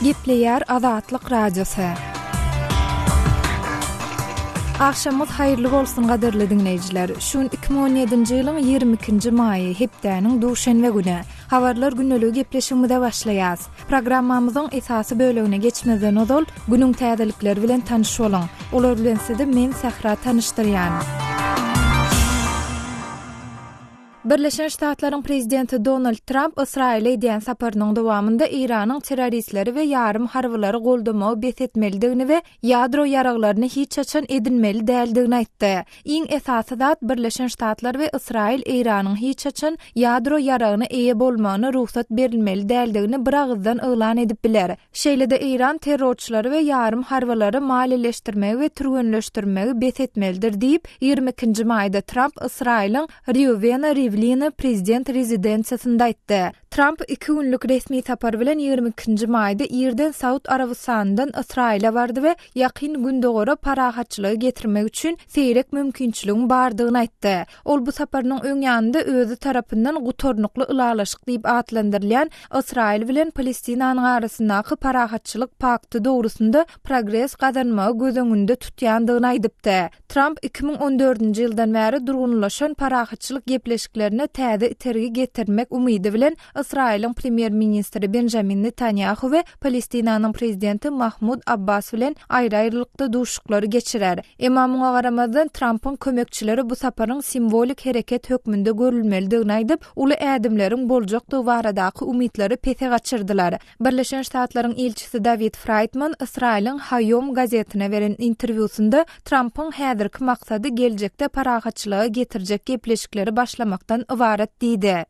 Gepleýär Azatlyk Radiosy. Agşamyňyz haýyrly bolsun gadyrly diňleýjiler. Şu gün 2017-nji ýylyň 22-nji maýy, hepdäniň duşenbe güni. Habarlar gündeligi gepleşigimize başlaýas. Programmamyzyň esasy bölegine geçmezden ozal, günüň täzelikleri bilen tanyş boluň. Olar bilen sizi men Sähra tanyşdyrýan. Birleşen Ştatlaryň prezidenti Donald Tramp Ysraýyla edýän saparynyň dowamynda Eýranyň terroristleri we ýarym harbylary goldamagy bes etmelidigini we ýadro ýaraglaryny hiç haçan edinmeli däldigini aýtdy. Iň esasy zat, Birleşen Ştatlar we Ysraýyl Eýranyň hiç haçan ýadro ýaragyna eýe bolmagyna rugsat berilmeli däldigini biragyzdan yglan edip biler. Şeýle-de Eýran terrorçylary we ýarym harbylary maliýeleşdirmegi we türgenleşdirmegi bes etmelidir diýip, 22-nji maýda Tramp Ysraýylyň Rýuwena Riwlina prezident rezidensiýasynda aýtdy. Tramp iki günlük resmi sapar bilen 22-nji maýda irden Saud Arabystanyndan Ysraýyla bardy we Ýakyn Gündogara parahatçylygy getirmek üçin seýrek mümkinçiligiň bardygyny aýtdy. Ol bu saparynyň öň ýanynda özi tarapyndan gutarnykly ylalaşyk diýip atlandyrylýan Ysraýyl bilen Palestinanyň arasyndaky parahatçylyk pakty dogrusynda progres gazanmagy göz öňünde tutýandygyny aýdypdy. Tramp 2014-nji ýyldan bäri durgunlaşan parahatçylyk gepleşiklerine täze itergi getirmek umydy bilen Ysraýylyň premýer-ministri Benjamin Netanýahu we Palestinanyň prezidenti Mahmud Abbas bilen aýry-aýrylykda duşuşyklary geçirer. Emma muňa garamazdan, Trampyň kömekçileri bu saparyň simwolik hereket hökmünde görülmelidigini aýdyp, uly ädimleriň boljakdygy baradaky umytlary pese gaçyrdylar. Birleşen Ştatlaryň ilçisi Dawid Fraýdman Ysraýylyň Haýom gazetine beren interwýusynda Trampyň häzirki maksady geljekde parahatçylyga getirjek gepleşikleri başlamakdan ybarat diýdi.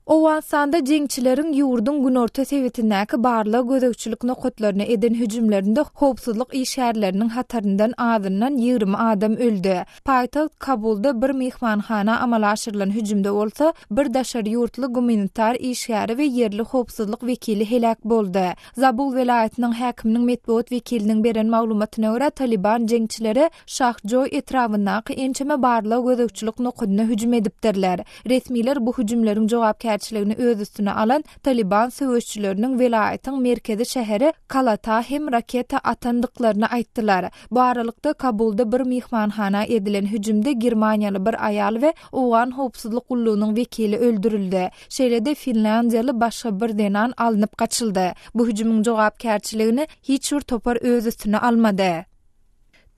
Owganystanda jeňçileriň ýurduň günorta sebitindäki barlag-gözegçilik nokatlaryna eden hüjümlerinde howpsuzlyk işgärleriniň hataryndan azyndan 20 adam öldi. Paýtagt Kabulda bir myhmanhana amala aşyrylan hüjümde bolsa, bir daşary ýurtly gumanitar işgäri we ýerli howpsuzlyk wekili heläk boldy. Zabul welaýatynyň häkiminiň metbugat wekiliniň beren maglumatyna görä, Talyban jeňçileri Şahjoý etrabyndaky ençeme barlag-gözegçilik nokadyna hüjüm edipdirler. Resmiler bu hüjümleriň jogapkärçiligini öz üstüne alan Talyban söweşçileriniň welaýatyň merkezi şäheri Kalata hem raketa atandyklaryny aýtdylar. Bu aralykda, Kabulda bir myhmanhana edilen hüjümde germaniýaly bir aýal we owgan howpsuzlyk gullugynyň wekili öldürildi. Şeýle-de finlýandiýaly başga bir zenan alnyp gaçyldy. Bu hüjümiň jogapkärçiligini hiç bir topar öz üstüne almady.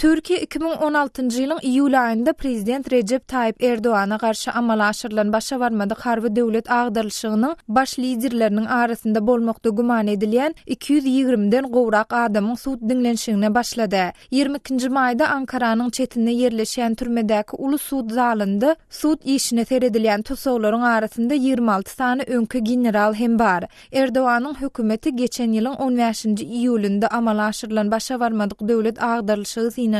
Türkiýe 2016-njy ýylyň iýul aýynda prezident Rejep Taýyp Erdogana garşy amala aşyrylan başa barmadyk harby döwlet agdarylyşygynyň baş liderleriniň arasynda bolmakda güman edilýän 220-den gowrak adamyň sud diňlenişigine başlady. 22-nji maýda Ankaranyň çetinde ýerleşýän türmedäki uly sud zalynda sud işine seredilýän tussaglaryň arasynda 26 sany öňki general hem bar. Erdoganyň hökümeti geçen ýylyň on bäşinji iýulynda amala aşyrylan başa barmadyk döwlet agdarylyşygy synanyşygynyň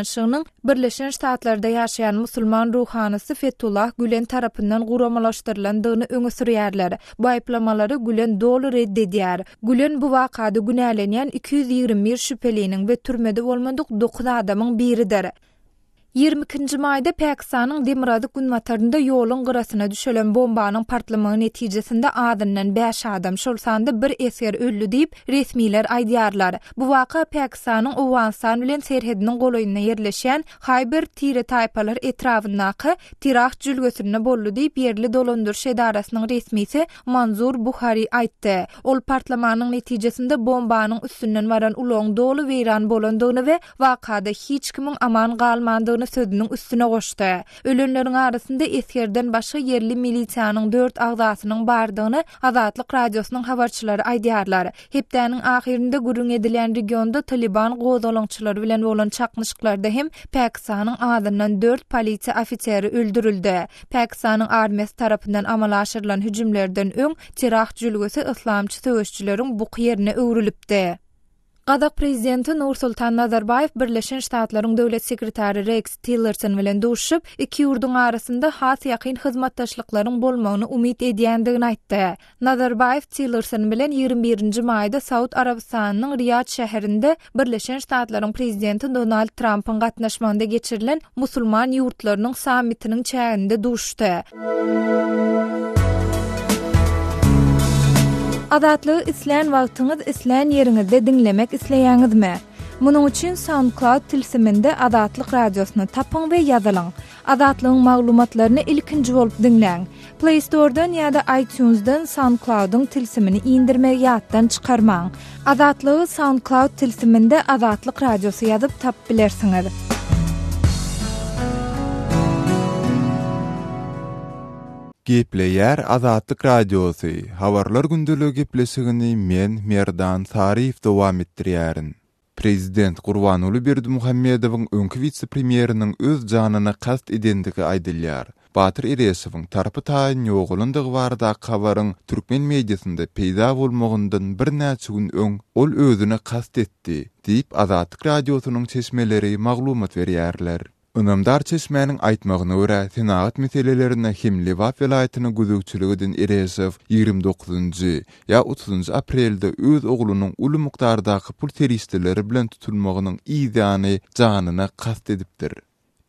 Birleşen Ştatlarda ýaşaýan musulman ruhanysy Fetullah Gülen tarapyndan guramalaşdyrylandygyny öňe sürýärler. Bu aýyplamalary Gülen doly red edýär. Gülen bu wakada günälenýän 221 şübheliniň we türmede bolmadyk dokuz adamyň biridir. 22-nji maýda Pakistanyň demirgazyk-günbatarynda ýoluň gyrasyna düşelen bombanyň partlamagy netijesinde azyndan bäş adam, şol sanda bir esger öldi diýip, resmiler aýdýarlar. Bu waka Pakistanyň Owganystan bilen serhediniň golaýynda ýerleşýän Haýber tire-taýpalar etrabyndaky Tirah jülgesinde boldy diýip, ýerli dolandyryş edarasynyň resmisi Manzur Buhari aýtdy. Ol partlamanyň netijesinde bombanyň üstünden baran ulagyň doly weýran bolandygyny we wakada hiç kimiň aman galmandygyny sözüniň üstüne goşdy. Ölenleriň arasynda esgerden başga ýerli milisiýanyň dört agzasynyň bardygyny Azatlyk Radiosynyň habarçylary aýdýarlar. Hepdäniň ahyrynda gürrüň edilýän regionda Talyban gozgalaňçylary bilen bolan çaknyşyklarda hem Pakistanyň azyndan dört polisiýa ofiseri öldürildi. Pakistanyň armiýasy tarapyndan amala aşyrylan hüjümlerden öň Tirah jülgesi yslamçy söweşijileriň buky ýerine öwrülipdi. Gazak prezidenti Nursultan Nazarbaýew Birleşen Ştatlaryň döwlet sekretary Reks Tillerson bilen duşuşyp, iki ýurduň arasynda has ýakyn hyzmatdaşlyklaryň bolmagyny umyt edýändigini aýtdy. Nazarbaýew Tillerson bilen 21-nji maýda Saud Arabystanynyň Riýad şäherinde Birleşen Ştatlaryň prezidenti Donald Trampyň gatnaşmagynda geçirilen musulman ýurtlarynyň sammitiniň çäginde duşuşdy. Azatlygy islän wagtyňyz, islän ýeriňizde diňlemek isleýäňizmi? Munuň üçin SoundCloud tilsiminde Azatlyk Radiosyny tapyň we ýazylyň. Azatlygyň maglumatlaryny ilkinji bolup diňläň. Play Store-dan ýa-da iTunes-dan SoundCloud-yň tilsimini indirmegi ýatdan çykarmaň. Azatlygy SoundCloud tilsiminde Azatlyk Radiosy ýazyp tapyp bilersiňiz. Gepleýär Azatlyk Radiosy, Habarlar gündeligi gepleşigini men, Merdan Saryýew dowam etdirýärin. Prezident Gurbanguly Berdimuhamedowyň öňki wise-premýeriniň öz janyna kast edendigi aýdylýar. Batyr Ereşowyň tarpy-taýyn ýogalandygy baradaky habaryň türkmen mediasynda peýda bolmagyndan birnäçe gün öň ol özüne kast etdi, diýip, Azatlyk Radiosynyň çeşmeleri maglumat berýärler. Ynamdar çeşmäniň aýtmagyna görä, senagat meselelerine hem Lebap welaýatyna gözegçilik eden Ereşow 29-njy ýa otuzynjy aprelde öz oglunyň uly mukdardaky pul serişdeleri bilen tutulmagynyň yz ýany janyna kast edipdir.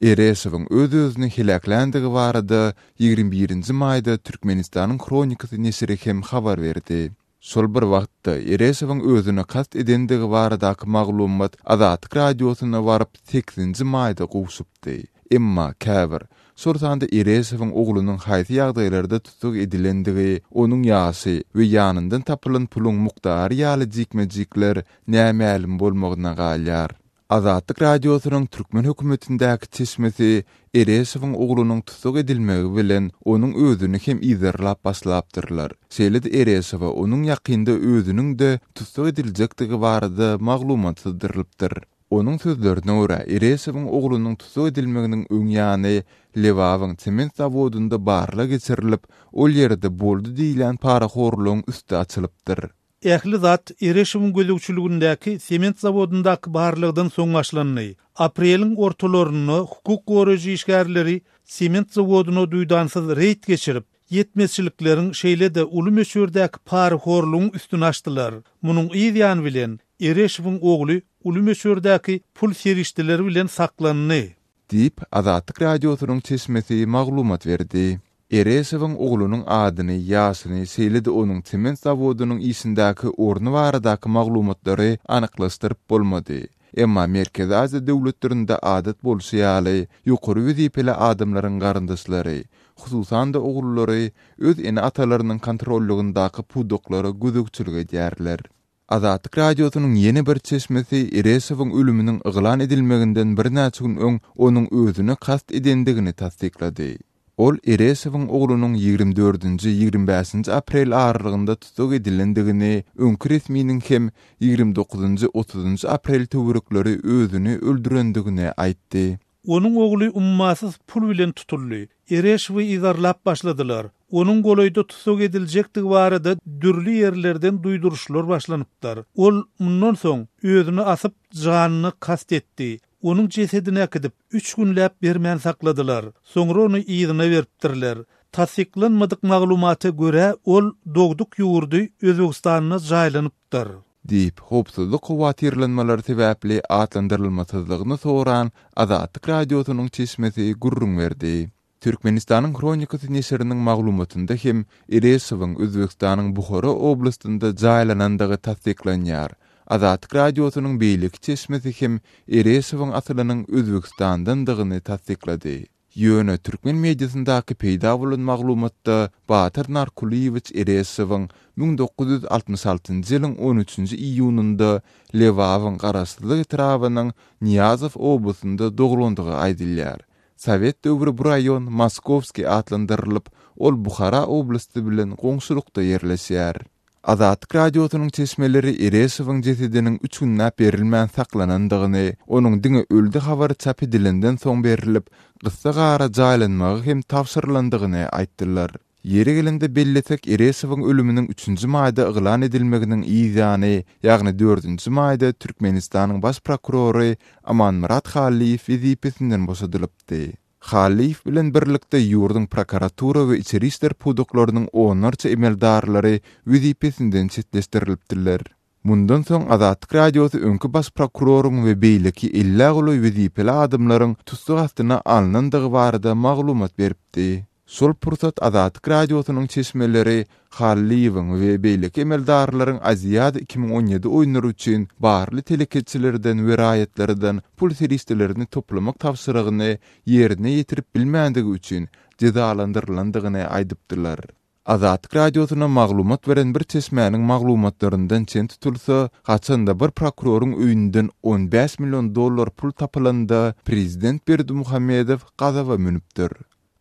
Ereşowyň öz-özüni heläkländigi barada 21-nji maýda Türkmenistanyň Hronikasy neşiri hem habar berdi. Şol bir wagtda, Ereşowyň özüne kast edendigi baradaky maglumat Azatlyk Radiosyna baryp, sekizinji maýda gowşupdy. Emma käbir, şol sanda Ereşowyň oglunyň haýsy ýagdaýlarda tussag edilendigi, onuň ýaşy we ýanyndan tapylan puluň mukdary ýaly jikme-jikler nämälim bolmagyna galýar. Azatlyk Radiosynyň türkmen hökümetindäki çeşmesi Ereşowyň oglunyň tussag edilmegi bilen onuň özüni hem yzarlap başlapdyrlar. Şeýle-de Ereşowa onuň ýakynda özüniň-de tussag ediljekdigi barada maglumat syzdyrylypdyr. Onuň sözlerine görä, Ereşowyň oglunyň tussag edilmeginiň öň ýany Lebabyň sement zawodynda barlag geçirilip, ol ýerde boldy diýilýän parahorlugyň üsti açylypdyr. Ähli zat Ereşowyň gözegçiligindäki sement zawodyndaky barlagdan soň başlandy. Apreliň ortalarynda hukuk goraýjy işgärleri sement zawodyna duýdansyz reýd geçirip, ýetmezçilikleriň, şeýle-de uly möçberdäki parahorlugyň üstüni açdylar. Munuň yz ýany bilen, Ereşowyň ogly uly möçberdäki pul serişdeleri bilen saklandy. Diýip, Azatlyk Radiosynyň çeşmesi maglumat berdi. Ereşowyň oglunyň adyny, ýaşyny, şeýle-de onuň sement zawodynyň işindäki orny baradaky maglumatlary anyklaşdyryp bolmady. Emma Merkezi Aziýa döwletlerinde adat bolşy ýaly, ýokary wezipeli adamlaryň garyndaşlary, hususan-da ogullary öz ene-atalarynyň kontrollygyndaky pudaklara gözegçilik edýärler. Azatlyk Radiosynyň ýene bir çeşmesi Ereşowyň ölüminiň yglan edilmeginden birnäçe gün öň onuň özüne kast edendigini tassyklady. Ol Ereşowyň oglunyň 24-nji, 25-nji aprel aralygynda tussag edilendigini, öňki resminiň hem 29-njy, 30-njy aprel töwerekleri özüni öldürendigini aýtdy. Onuň ogly ummasyz pul bilen tutuldy. Ereşowy yzarlap başladylar. Onuň golaýda tussag ediljekdigi barada dürli ýerlerden duýduryşlar başlanypdyr. Ol mundan soň özüni asyp, janyna kast etdi. Onuň jesedini äkidip, üç günläp bermän sakladylar. Soňra ony yzyna beripdirler. Tassyklanmadyk maglumata görä, ol dogduk ýurdy Özbegistanda jaýlanypdyr. Diýip, howpsuzlyk howatyrlanmalary sebäpli atlandyrylmasyzlygyny soran Azatlyk Radiosynyň çeşmesi gürrüň berdi. Türkmenistanyň Hronikasy neşiriniň maglumatynda hem Ereşowyň Özbegistanyň Buhara oblastynda jaýlanandygy tassyklanýar. Azatlyk Radiosynyň beýleki çeşmesi hem Ereşowyň asylynyň Özbegistandandygyny tassyklady. Ýöne türkmen mediasyndaky peýda bolan maglumatda Batyr Narkulyýewiç Ereşowyň 1966-njy ýylyň on üçünji iýunynda Lebabyň Garaşsyzlyk etrabynyň Nyýazow obasynda doglandygy aýdylýar. Sowet döwri bu raýon Moskowskiý atlandyrylyp, ol Buhara oblasty bilen goňşulykda ýerleşýär. Azatlyk Radiosynyň çeşmeleri Ereşowyň jesediniň üç günläp berilmän saklanandygyny, onuň diňe öldi habary çap edilenden soň berlip, gyssagara jaýlanmagy hem tabşyrylandygyny aýtdylar. Ýeri gelende bellesek, Ereşowyň ölüminiň üçünji maýda yglan edilmeginiň yz ýany, ýagny dördünji maýda Türkmenistanyň baş prokurory Amanmyrat Hallyýew wezipesinden boşadylypdy. Hallyýew bilen birlikde ýurduň prokuratura we içeri işler pudaklarynyň onlarça emeldarlary wezipesinden çetleşdirilipdiler. Mundan soň Azatlyk Radiosy öňki baş prokuroryň we beýleki ellä golaý wezipeli adamlaryň tussag astyna alnandygy barada maglumat beripdi. Şol pursat Azatlyk Radiosynyň çeşmeleri Hallyýewiň we beýleki emeldarlaryň Aziada 2017 oýunlary üçin barly telekeçilerden we raýatlardan pul serişdelerini toplamak tabşyrygyny ýerine ýetirip bilmändigi üçin jezalandyrylandygyny aýdypdylar. Azatlyk Radiosyna maglumat beren bir çeşmäniň maglumatlaryndan çen tutulsa, haçan-da bir prokuroryň öýünden 15 million dollar pul tapylanda, prezident Berdimuhamedow gazaba münüpdir.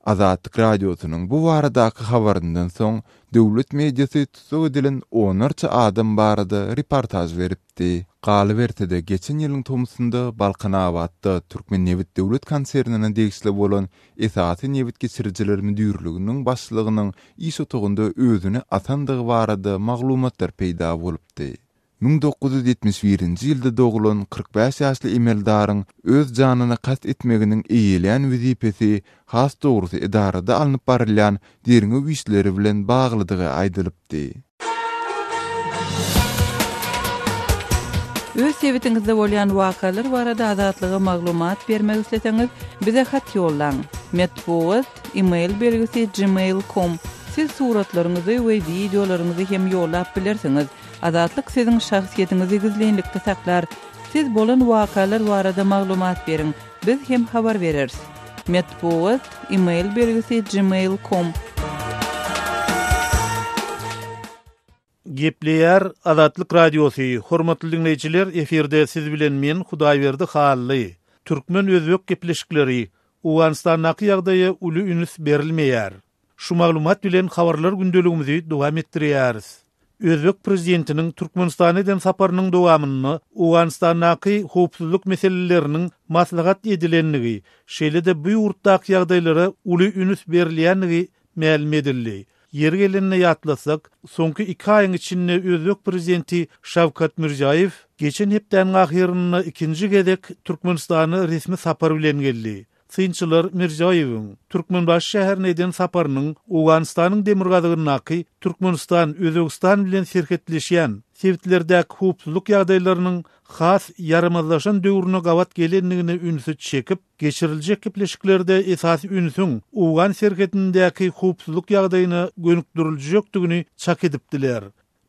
Azatlyk Radiosynyň bu baradaky habaryndan soň, döwlet mediasy tussag edilen onlarça adam barada reportaž beripdi. Galyberse-de, geçen ýylyň tomusynda Balkanabatda Türkmennebit döwlet konsernine degişli bolan Esasy nebit geçirijiler müdirliginiň başlygynyň iş otagynda özüni asandygy barada maglumatlar peýda bolupdy. 1971-nji ýylda doglan 45 ýaşly emeldaryň öz janyna kast etmeginiň eýeleýän wezipesi, has dogrusy edarada alnyp barylýan derňew işleri bilen baglydygy aýdylypdy. Öz sebitiňizde bolýan wakalar barada Azatlyga maglumat bermek isleseňiz, bize hat ýollaň. Metbugat, e-mail belgisi gmail com. Siz suratlaryňyzy we wideolaryňyzy hem ýollap bilersiňiz. Azatlyk siziň şahsyýetiňizi gizlinlikde saklar. Siz bolan wakalar barada maglumat beriň, biz hem habar bereris. Metbugat, e-mail belgisi gmail com. Gepleýär Azatlyk Radiosy, Hormatly diňleýjiler, efirde siz bilen men, Hudaýberdi Hally. Türkmen-özbek gepleşikleri, Owganystandaky ýagdaýa uly üns berilmeýär. Şu maglumat bilen habarlar gündeligimizi dowam etdirýäris. Özbek prezidentiniň Türkmenistana eden saparynyň dowamynda Owganystandaky howpsuzlyk meseleleriniň maslahat edilendigi, şeýle-de bu ýurtdaky ýagdaýlara uly üns berilýändigi mälim edildi. Ýeri gelende ýatlasak, soňky iki aýyň içinde özbek prezidenti Şawkat Mirziýoýew geçen hepdäniň ahyrynda ikinji gezek Türkmenistana resmi sapar bilen geldi. Synçylar Mirziýoýewiň Türkmenbaşy şäherine eden saparynyň Owganystanyň demirgazygyndaky Türkmenistan, Özbegistan bilen serhetleşýän sebitlerdäki howpsuzlyk ýagdaýlarynyň has ýaramazlaşan döwrüne gabat gelendigine ünsi çekip, geçiriljek gepleşiklerde esasy ünsüň owgan serhedindäki howpsuzlyk ýagdaýyna gönükdiriljekdigini çak edipdiler.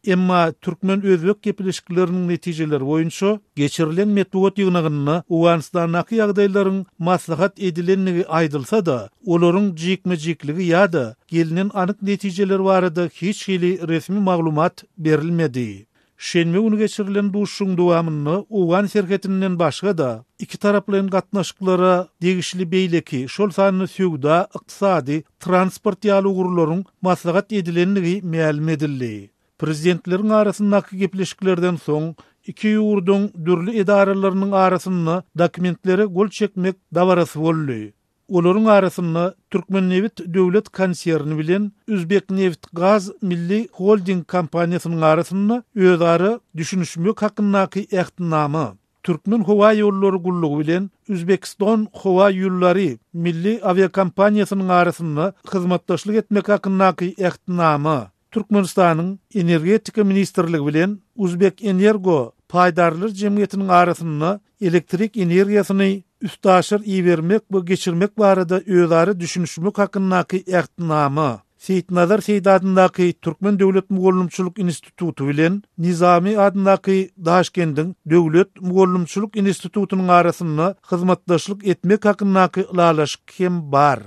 Emma türkmen-özbek gepleşikleriniň netijeleri boýunça geçirilen metbugat ýygnagynda Owganystandaky ýagdaýlaryň maslahat edilendigi aýdylsa-da, olaryň jikme-jikligi ýa-da gelnen anyk netijeler barada hiç hili resmi maglumat berilmedi. Şenbe güni geçirilen duşuşygyň dowamynda owgan serhetinden başga-da, ikitaraplaýyn gatnaşyklara degişli beýleki, şol sanda söwda, ykdysady, transport ýaly ugurlaryň maslahat edilendigi mälim edildi. Prezidentleriň arasyndaky gepleşiklerden soň, iki ýurduň dürli edaralarynyň arasynda dokumentlere gol çekmek dabarasy boldy. Olaryň arasynda Türkmennebit döwlet konserni bilen Uzbeknebitgaz milli holding kompaniýasynyň arasynda özara düşünişmek hakyndaky Ähtnama, Türkmenhowaýollary gullugy bilen Uzbekiston howa ýullary milli awiakompaniýasynyň arasynda hyzmatdaşlyk etmek hakyndaky Ähtnama, Türkmenistanyň Energetika ministrligi bilen Uzbekenergo paýdarlar jemgyýetiniň arasynda elektrik energiýasyny üstaşyr ibermek we geçirmek barada özara düşünişmek hakyndaky Ähtnama, Seýitnazar Seýdi adyndaky Türkmen döwlet mugallymçylyk instituty bilen Nizami adyndaky Daşkendiň döwlet mugallymçylyk institutynyň arasynda hyzmatdaşlyk etmek hakyndaky ylalaşyk hem bar.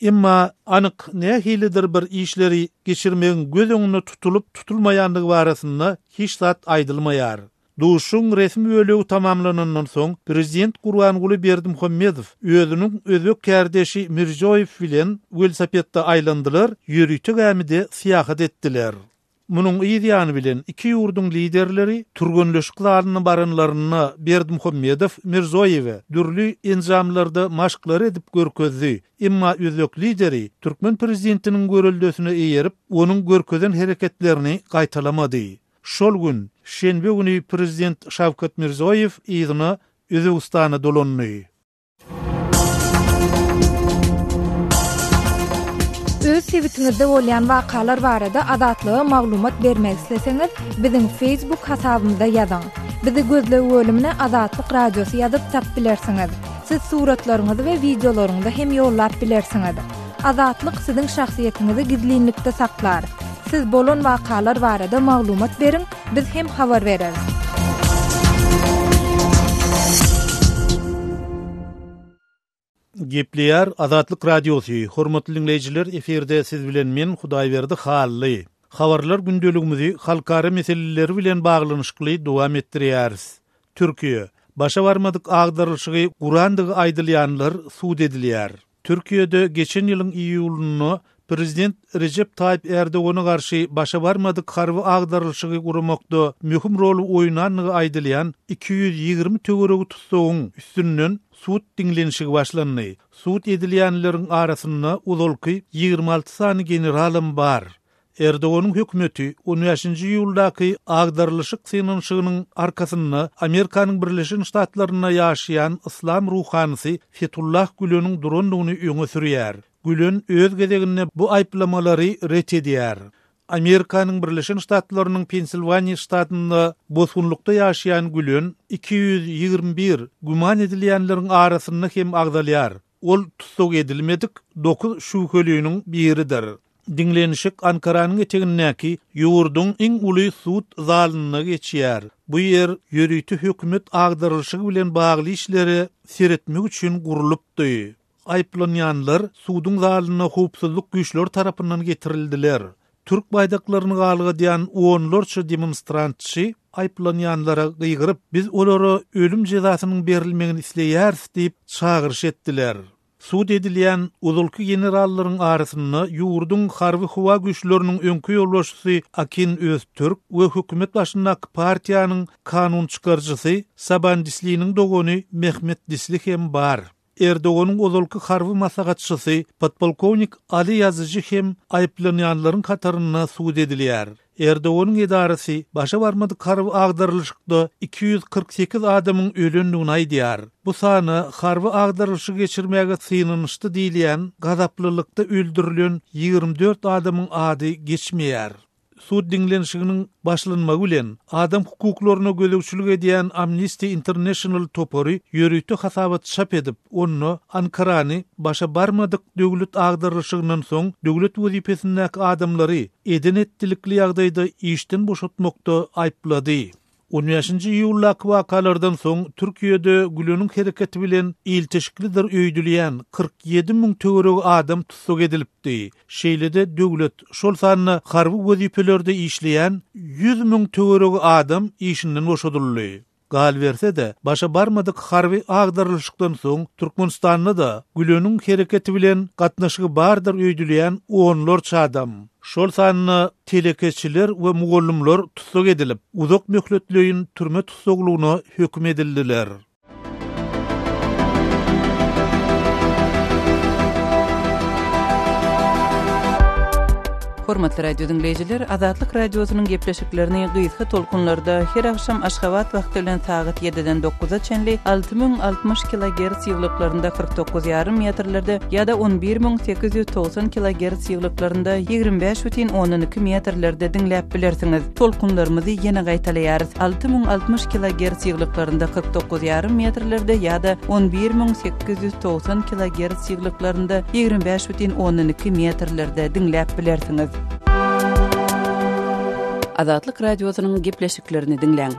Emma anyk nähilidir bir işleri geçirmegiň göz öňünde tutulyp tutulmaýandygy barasynda hiç zat aýdylmaýar. Duşuşygyň resmi bölegi tamamlanandan soň, prezident Gurbanguly Berdimuhamedow özüniň özbek kärdeşi Mirziýoýew bilen welosipedde aýlandylar, ýörite gämide syýahat etdiler. Munuň yz ýany bilen iki ýurduň liderleri türgenleşik zalyna baranlarynda Berdimuhamedow Mirzoýewe dürli enjamlarda maşklary edip görkezdi, emma özbek lideri türkmen prezidentiniň göreldesine eýerip, onuň görkezen hereketlerini gaýtalamady. Şol gün, şenbe güni prezident Şawkat Mirziýoýew yzyna Özbegistana dolandy. Öz sebitiňizde bolýan wakalar barada Azatlyga maglumat bermek isleseňiz, biziň Facebook hasabymyza ýazyň. Bizi gözleg bölümine Azatlyk Radiosy ýazyp tap bilersiňiz. Siz suratlaryňyzy we wideolaryňyzy hem ýollap bilersiňiz. Azatlyk siziň şahsyýetiňizi gizlinlikde saklar. Siz bolan wakalar barada maglumat beriň, biz hem habar bereris. Gepleýär Azatlyk Radiosy, Hormatly diňleýjiler, efirde siz bilen men, Hudaýberdi Hally. Habarlar gündeligimizi halkara meseleleri bilen baglanyşykly dowam etdirýäris. Türkiýe, Başa barmadyk agdarylyşygy gurandygy aýdylýanlar sud edilýär. Türkiýede geçen ýylyň iýulynda prezident Rejep Taýyp Erdogana garşy başa barmadyk harby agdarylyşygy guramakda möhüm roly oýnandygy aýdylýan 220 töweregi tussagyň üstünden sud diňlenişigi başlandy. Sud edilýänleriň arasynda ozalky 26 sany generalam bar. Erdoganyň hökümeti on bäşinji iýuldaky agdarylyşyk synanyşygynyň arkasynda Amerikanyň Birleşen Ştatlarynda ýaşaýan yslam ruhanysy Fetullah Güleniň durandygyny öňe sürýär. Gülen öz gezeginde bu aýyplamalary ret edýär. Amerikanyň Birleşen Ştatlarynyň Pensilwaniýa ştatynda bosgunlykda ýaşaýan Gülen 221 güman edilýänleriň arasynda hem agzalýar. Ol tussag edilmedik dokuz şübheliniň biridir. Diňlenişik Ankaranyň etegindäki ýurduň iň uly sud zalynda geçýär. Bu ýer ýörite hökümet agdarylyşygy bilen bagly işlere seretmek üçin gurlupdy. Aýyplanýanlar suduň zalyna howpsuzlyk güýçleri tarapyndan getirildiler. Türk baýdaklaryny galgadýan onlarça demonstrantçy aýyplanýanlara gygyryp, Biz olara ölüm jezasynyň berilmegini isleýäris diýip, çagyryş etdiler. Sud edilýän ozalky generallaryň arasynda ýurduň harby-howa güýçleriniň öňki ýolbaşçysy Akin Öztürk we hökümet başyndaky partiýanyň kanunçykaryjysy Saban Disliniň dogany Mehmet Disli hem bar. Erdoganyň ozalky harby maslahatçysy podpolkownik Ali Ýazyjy hem aýyplanýanlaryň hatarynda sud edilýär. Erdoganyň edarasy başa barmadyk harby agdarylyşykda 248 adamyň ölendigini aýdýar. Bu sana harby agdarylyşygy geçirmäge synanyşdy diýilýän gazaplylykda öldürilen 24 adamyň ady geçmeýär. Sud diňlenişiginiň başlanmagy bilen, adam hukuklaryna gözegçilik edýän Amnesty International topary ýörite hasabat çap edip, onda Ankarany başa barmadyk döwlet agdarylyşygyndan soň döwlet wezipesindäki adamlary eden-etdilikli ýagdaýda işden boşatmakda aýyplady. On bäşinji iýuldaky wakalardan soň Türkiýede Güleniň hereketi bilen ilteşiklidir öýdülýän 47 müň töweregi adam tussag edilipdi. Şeýle-de döwlet, şol sanda harby wezipelerde işleýän 100 müň töweregi adam işinden boşadyldy. Galyberse-de, başa barmadyk harby agdarylyşykdan soň Türkmenistanda-da Güleniň hereketi bilen gatnaşygy bardyr öýdülýän onlarça adam, şol sanda telekeçiler we mugallymlar tussag edilip, uzak möhletleýin türme tussaglygyna höküm edildiler. Hormatly radio diňleýjiler, Azatlyk Radiosynyň gepleşiklerini gysga tolkunlarda her agşam Aşgabat wagty bilen sagat ýediden dokuza çenli 6060 kilogerts ýygylyklarynda 49 ýarym metrlerde ýa-da 11890 kilogerts ýyglyklarynda 25 bütin ondan iki metrlerde diňläp bilersiňiz. Tolkunlarymyzy ýene gaýtalaýarys, 6060 kilogerts ýyglyklarynda 49 ýarym metrlerde ýa-da 11890 kilogerts ýyglyklarynda 25 bütin ondan iki metrlerde diňläp bilersiňiz. Azatlyk Radiosynyň gepleşiklerini diňläň.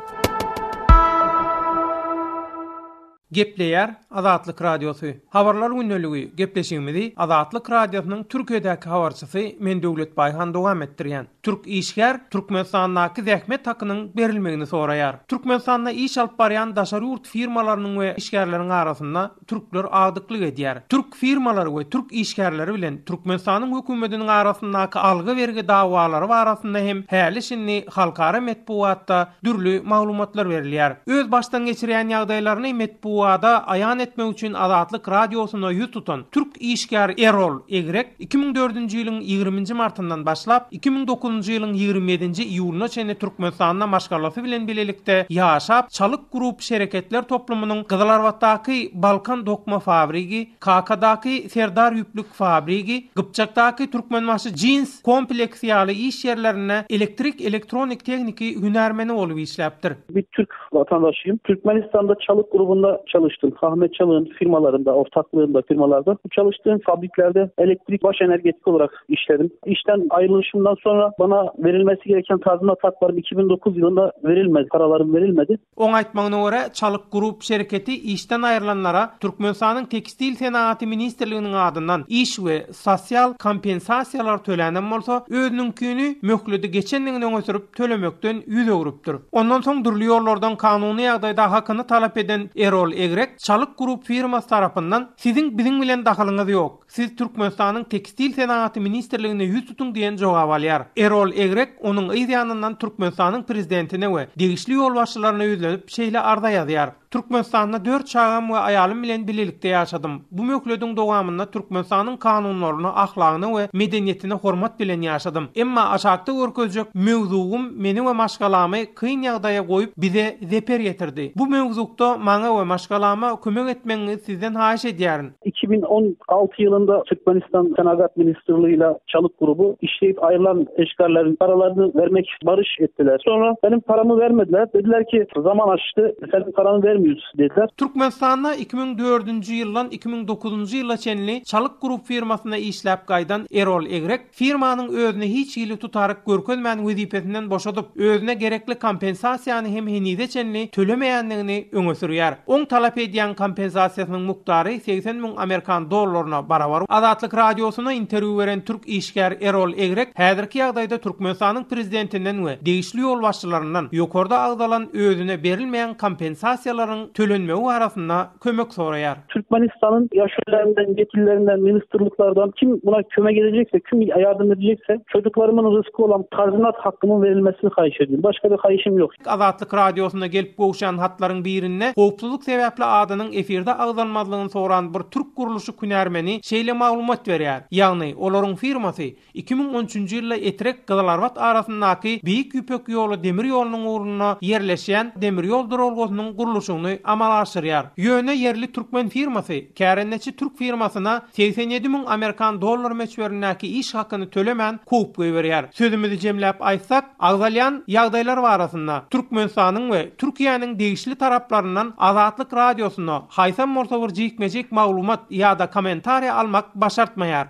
Gepleýär Azatlyk Radiosy. Habarlar gündeligi gepleşigimizi Azatlyk Radiosynyň Türkiýedäki habarçysy men Döwlet Baýhan dowam etdirýän. Türk işgär Türkmenistandaky zähmet hakynyň berilmegini soraýar. Türkmenistanda iş alyp barýan daşary ýurt firmalarynyň we işgärleriň arasynda türkler agdyklyk edýär. Türk firmalary we türk işgärleri bilen Türkmenistanyň hökümetiniň arasyndaky algy-bergi dawalary barasynda hem häli-şindi halkara metbugatda dürli maglumatlar berilýär. Öz başdan geçirýän ýagdaýlaryny metbugada aýan etmek üçin Azatlyk Radiosyna ýüz tutan türk işgäri Erol Egrek 2004-nji ýylyň ýigriminji martyndan başlap, 2009-njy ýylyň ýigrimi ýedinji iýulyna çenli Türkmenistanda maşgalasy bilen bilelikde ýaşap, Çalyk Group şereketler toplumynyň Gyzylarbatdaky Balkan dokma fabrigi, Kakadaky Serdar ýüplük fabrigi, Gypjakdaky Türkmenbaşy jins kompleksi ýaly iş ýerlerinde elektrik-elektronik tehniki hünärmeni bolup işläpdir. Bir türk vatandaşıyım. Türkmenistan'da Çalık grubunda çalıştım. Ahmet. Ahmet Çalık'ın firmalarında, ortaklığında firmalarda çalıştığım fabriklerde elektrik baş energetik olarak işledim. İşten ayrılışımdan sonra bana verilmesi gereken tazminat haklarım 2009 yılında verilmedi. Paralarım verilmedi. Oň aýtmagyna görä, Çalyk Group şereketi işden aýrylanlara Türkmenistanyň Tekstil senagaty ministrliginiň adyndan iş we sosial kompensasiýalar tölänem bolsa, özüniňkini möhledi geçendigini öňe sürüp tölemekden ýüz öwrüpdir. Ondan soň dürli ýollardan kanuny ýagdaýda hakyny talap eden Erol Egrek Çalyk Group firmasy tarapyndan Siziň biziň bilen dahylyňyz ýok. Siz Türkmenistanyň Tekstil senagaty ministrligine ýüz tutuň diýen jogaby alýar. Erol Egrek onuň yz ýanyndan Türkmenistanyň Prezidentine we degişli ýolbaşçylaryna ýüzlenip şeýle arza ýazýar, Türkmenistanda dört çagam we aýalym bilen bilelikde ýaşadym. Bu möhlediň dowamynda Türkmenistanyň kanunlaryna, ahlagyna we medeniýetine hormat bilen ýaşadym. Emma aşakda görkezjek mewzugym meni we maşgalamy kyn ýagdaýa goýup, bize zeper ýetirdi. Bu mewzukda maňa we maşgalama kömek etmegiňizi sizden haýyş edýärin. 2016 yılında Türkmenistan Senagat Ministrliği ile Çalık grubu işleyip ayrılan eşkarların paralarını vermek barış ettiler. Sonra benim paramı vermediler. Dediler ki zaman aştı senin paranı vermiyoruz dediler. Türkmenistanda 2004-nji ýyldan 2009-njy ýyla çenli Çalyk Group firmasynda işläp gaýdan Erol Egrek Firmanyň özüne hiç hili tutaryk görkezmän wezipesinden boşadyp, özüne gerekli kompensasiýany hem henize çenli tölemeýändigini öňe sürýär. Oň talap edýän kompensasiýasynyň mukdary 80 müň amerikan dollaryna barabar. Azatlyk Radiosyna interwýu beren türk işgär Erol Egrek häzirki ýagdaýda Türkmenistanyň prezidentinden we degişli ýolbaşçylaryndan ýokarda agzalan özüne berilmeýän kompensasiýalaryň tölenmegi barasynda kömek soraýar. Türkmenistanyň ýaşulylarinden, ýetkililerinden, ministrliklerden kim buna kömek edecekse, kim ýardam edecekse çocuklarymyň rysky bolan tazminat hakkymyň verilmesini haýyş edýän. Başga bir haýyşym ýok. Azatlyk Radiosyna gelip gowşan hatlaryň birinde howpsuzlyk sebäpli adynyň efirde agzalmazlygyny soran bir türk gurluşyk hünärmeni şeýle maglumat berýär, Ýagny, olaryň firmasy 2013-nji ýylda Etrek-Gyzylarbat arasyndaky Beýik Ýüpek ýoly demir ýolunyň ugrunda ýerleşýän demir ýol duralgasynyň gurluşygyny amala aşyrýar. Ýöne ýerli türkmen firmasy kärendeçi türk firmasyna 87 müň amerikan dollary möçberindäki iş hakyny tölemän kowup goýberýär. Sözümizi jemläp aýtsak, agzalýan ýagdaýlar barasynda Türkmenistanyň we Türkiýäniň degişli taraplaryndan Azatlyk Radiosyna haýsam bolsa bir jikme-jik maglumat ýa-da kommentariýa almak başartmaýar.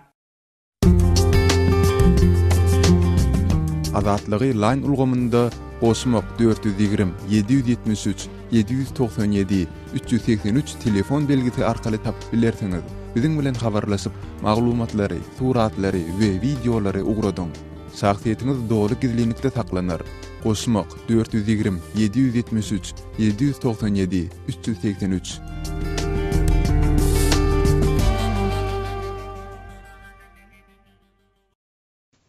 Azatlygy Line ulgamynda goşmak 420 773 797 383 telefon belgisi arkaly tapyp bilersiňiz. Biziň bilen habarlaşyp, maglumatlary, suratlary we wideolary ugradyň. Şahsyýetiňiz doly gizlinlikde saklanar. Goşmak 420 773 797 383.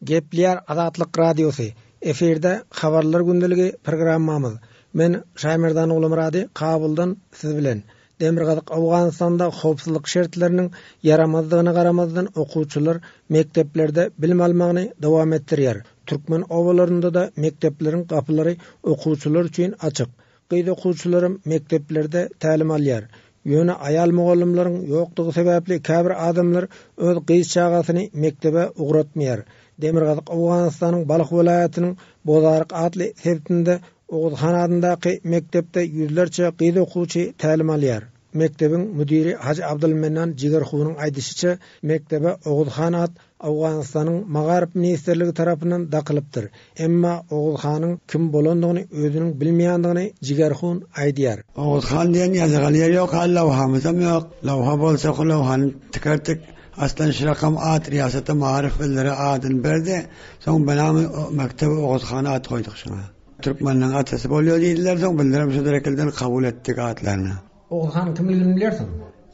Gepleýär Azatlyk Radiosy, Efirde Habarlar gündeligi programmamyz. Men Şaýmerdan Ogulmyrady Kabuldan siz bilen. Demirgazyk Owganystanda howpsuzlyk şertleriniň ýaramazdygyna garamazdan okuwçylar mekdeplerde bilim almagyny dowam etdirýär. Türkmen obalarynda-da mekdepleriň gapylary okuwçylar üçin açyk. Gyz okuwçylaram mekdeplerde tälim alýar. Ýöne aýal mugallymlaryň ýokdugy sebäpli käbir adamlar öz gyz çagasyny mekdebe ugratmaýar. Demirgazyk Owganystanyň Balh welaýatynyň Bozaryk atly sebitinde Oguz han adyndaky mekdepde ýüzlerçe gyz okuwçy tälim alýar. Mekdebiň müdiri Hajy Abdylmennan Jigerhunyň aýdyşyça, mekdebe Oguz han at Owganystanyň Magaryf ministrligi tarapyndan dakylypdyr. Emma Oguz hanyň kim bolandygyny özüniň bilmeýändigini Jigerhun aýdýar. Oguz han diýen ýazylan ýer ýok, hal lawhamyzam ýok. Lawha bolsa şu lawhany tikerdik. Aslan şu rakam at Riýasata Magaryf bizlere adyny berdi. Soň benam mekdebe Oguz han at goýduk şuňa. Türkmenleň atasy bolýar diýdiler, soň bizlerem şu derekilden kabul etdik atlaryny. Oguz hanyň kimligini bilersiň?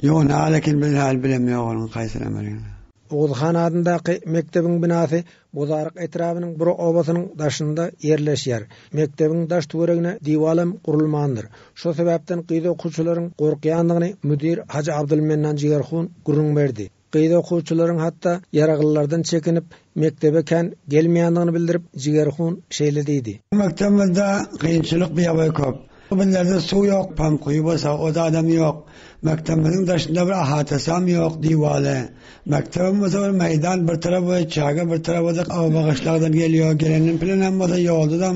Ýok, nälekin biz häli bilemýok onuň kaýsylamalygny. Oguz han adyndaky mekdebiň binasy Bozaryk etrabynyň bir obasynyň daşynda ýerleşýär. Mekdebiň daş-töweregine diwalam gurulmandyr. Şo sebäpden gyz okuwçylaryň gorkýandygyny müdir Hajy Abdylmennan Jigerhun gürrüň berdi. Gyz okuwçylaryň hatda ýaraglylardan çekinip, mekdebe kän gelmeýändigini bildirip, Jigerhun şeýle diýdi. Mekdebimizde kynçylyk biýabaý köp. Bizlerde suw ýok, pam guýy bolsa, o zadam ýok. Mekdebimiziň daşynda bir ahatasam ýok, diwaly. Mekdebem bolsa bir meýdan, bir tarapy çäge, bir tarapy-da oba gyşlagdan gelýär. Gelenden bilenem bolsa ýoldadam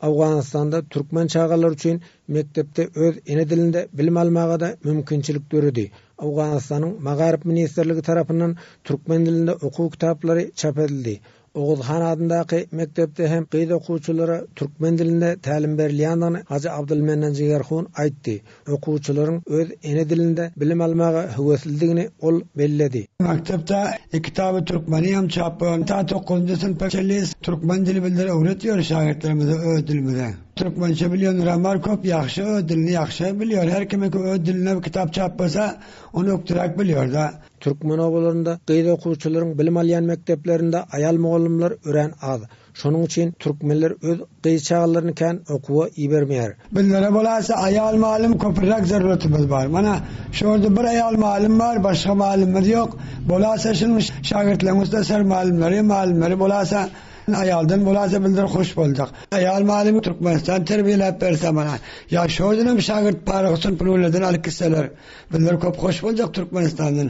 Owganystanda türkmen çagalary üçin mekdepde öz ene dilinde bilim almaga-da mümkinçilik döredi. Owganystanyň Magaryf ministrligi tarapyndan türkmen dilinde okuw kitaplary çap edildi. Oguz han adyndaky mekdepde hem gyz okuwçylara türkmen dilinde tälim berilýändigini Hajy Abdylmennan Jigerhun aýtdy. Okuwçylaryň öz ene dilinde bilim almaga höweslidigini ol belledi. Mekdepde kitaby türkmeni hem çap bolan ta dokuzynjy synpa çenli türkmen dili bildir öwretýär şägirtlerimize öz dilimize. Türkmençe bilýänlerem bar köp ýagşy öz dilini ýagşy bilýär. Her kimiňki öz dilinde kitap çap bolsa ony ökderäk bilýär-de. Türkmen obalarynda gyz okuwçylaryň bilim alýan mekdeplerinde aýal mugallymlar örän az. Şonuň üçin türkmenler öz gyz çagalaryny kän okuwa ibermeýär. Bizlere bolasa aýal malym köpüräk zeruretimiz bar. Mana şu ýerde bir aýal malym bar, başga malymyz ýok. Bolasa şunuň şagirtleriň üstüne ser malymlary, malymlary bolasa aýaldan bolasa bizler hoş boljak. Aýal malymy Türkmenistan terbiýeläp berse mana ýa şu ýerdenem şagirt parygy synpyny alyp gitseler. Bizler köp hoş boljak Türkmenistandan.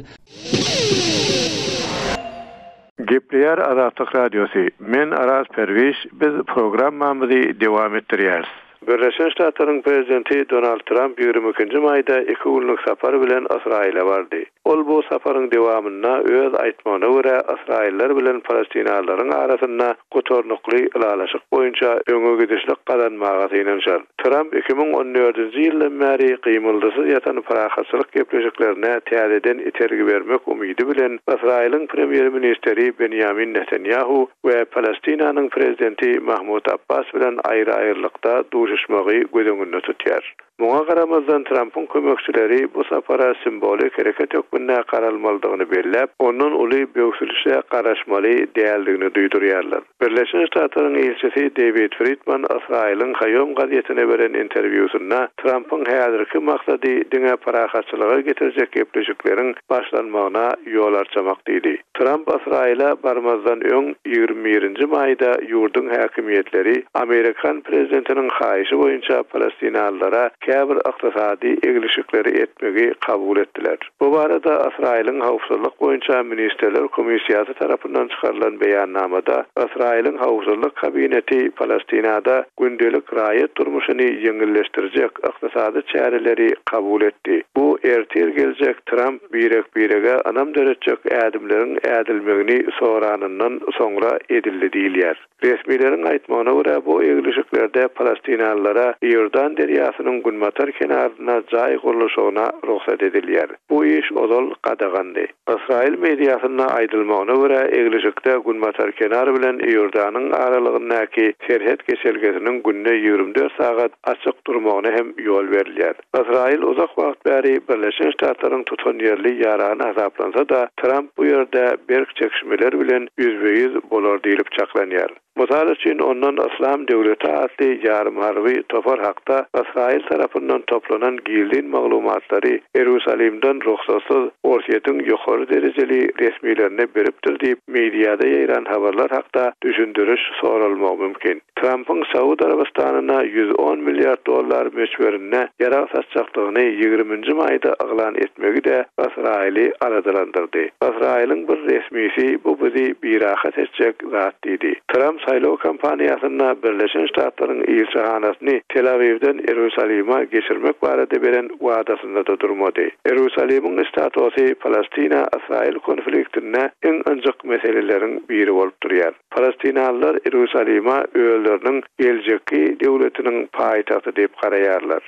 Gepleýär Azatlyk Radiosy, Men Araz Perwiz, biz programmamyzy dowam etdirýäris. Birleşen Ştatlaryň Prezidenti Donald Tramp 22-nji maýda iki günlük sapar bilen Ysraýyla bardy. Ol bu saparyň dowamynda, öz aýtmagyna görä, ysraýyllar bilen palestinalylaryň arasynda gutarnykly ylalaşyk boýunça öňe gidişlik gazanmaga synanyşar. Tramp 2014-nji ýyldan bäri gymyldysyz ýatan parahatçylyk gepleşiklerine täzeden itergi bermek umydy bilen Ysraýylyň premýer-ministri Benýamin Netanýahu we Palestinanyň prezidenti Mahmud Abbas bilen aýry-aýrylykda duşuşmagy göz öňünde tutýar. Muňa garamazdan, Trampyň kömekçileri bu sapara simwolik hereket hökmünde garalmalydygyny belläp, ondan uly böwsülişe garaşmaly däldigini duýdurýarlar. Birleşen Ştatlaryň ilçisi Dewid Fridman Ysraýylyň Haýom gazetine beren interwýusynda Trampyň häzirki maksady diňe parahatçylyga getirjek gepleşikleriň başlanmagyna ýol arçamak diýdi. Tramp Ysraýyla barmazdan öň, 21 nji maýda ýurduň häkimiýetleri amerikan prezidentiniň haýyşy boýunça palestinalylara käbir ykdysady eglişikleri etmegi kabul etdiler. Bu barada Ysraýylyň Howpsuzlyk boýunça ministrler komissiýasy tarapyndan çykarylan beýannamada Ysraýylyň Howpsuzlyk kabineti Palestinada gündelik raýat durmuşyny ýeňilleşdirjek ykdysady çäreleri kabul etdi. Bu ertir geljek Tramp birek-birege ynam döretjek ädimleriň ädilmegini soranyndan soňra edildi diýilýär. Resmileriň aýtmagyna görä, bu eglişiklerde palestinalylara Iordan derýasynyň günbatar kenarynda jaý gurluşygyna rugsat edilýär. Bu iş ozal gadagandy. Ysraýyl mediasynda aýdylmagyna görä, eglişikde günbatar kenar bilen Iordanyň aralygyndaky serhet geçelgesiniň günde 24 sagat açyk durmagyna hem ýol berilýär. Ysraýyl uzak wagt bäri Birleşen Ştatlaryň tutanýerli ýarany hasaplansa-da, Tramp bu ýerde berk çekişmeler bilen ýüzbe-ýüz bolar diýlip çaklanýar. Mysal üçin, ondan Yslam döwleti atly ýarymharby topar hakda Ysraýyl tarapyndan toplanan gizlin maglumatlary Ierusalimden rugsatsyz Orsýetiň ýokary derejeli resmilerine beripdir diýip, mediada ýaýran habarlar hakda düşündiriş soralmagy mümkin. Trampyň Saud Arabystanyna 110 milliard dollar möçberinde ýarag satjakdygyny ýigriminji maýda yglan etmegi-de Ysraýyly aladalandyrdy. Ysraýylyň bir resmisi bu bizi birahat etjek zat diýdi. Tramp saýlaw kampaniýasynda Birleşen Ştatlaryň ilçihanasyny Tel-Awiwden Ierusalime geçirmek barada beren wadasynda-da durmady. Ierusalimiň statusy Palestina-Ysraýyl konfliktinde iň ynjyk meseleleriň biri bolup durýar. Palestinalylar Ierusalime özleriniň geljekki döwletiniň paýtagty diýip garaýarlar.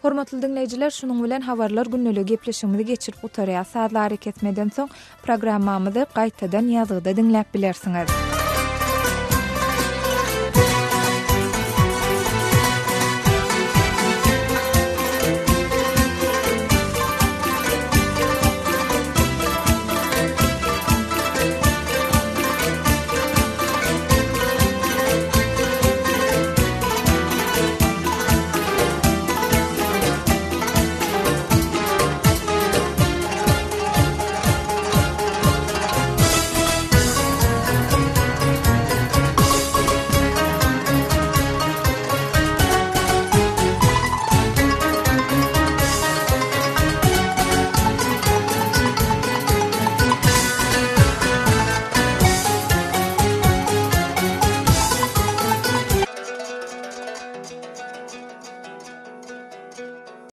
Hormatly diňleýjiler, şunuň bilen Habarlar gündeligi gepleşigimizi geçirip gutarýas. Sazly arakesmeden soň programmamyzy gaýtadan ýazgyda diňläp bilersiňiz.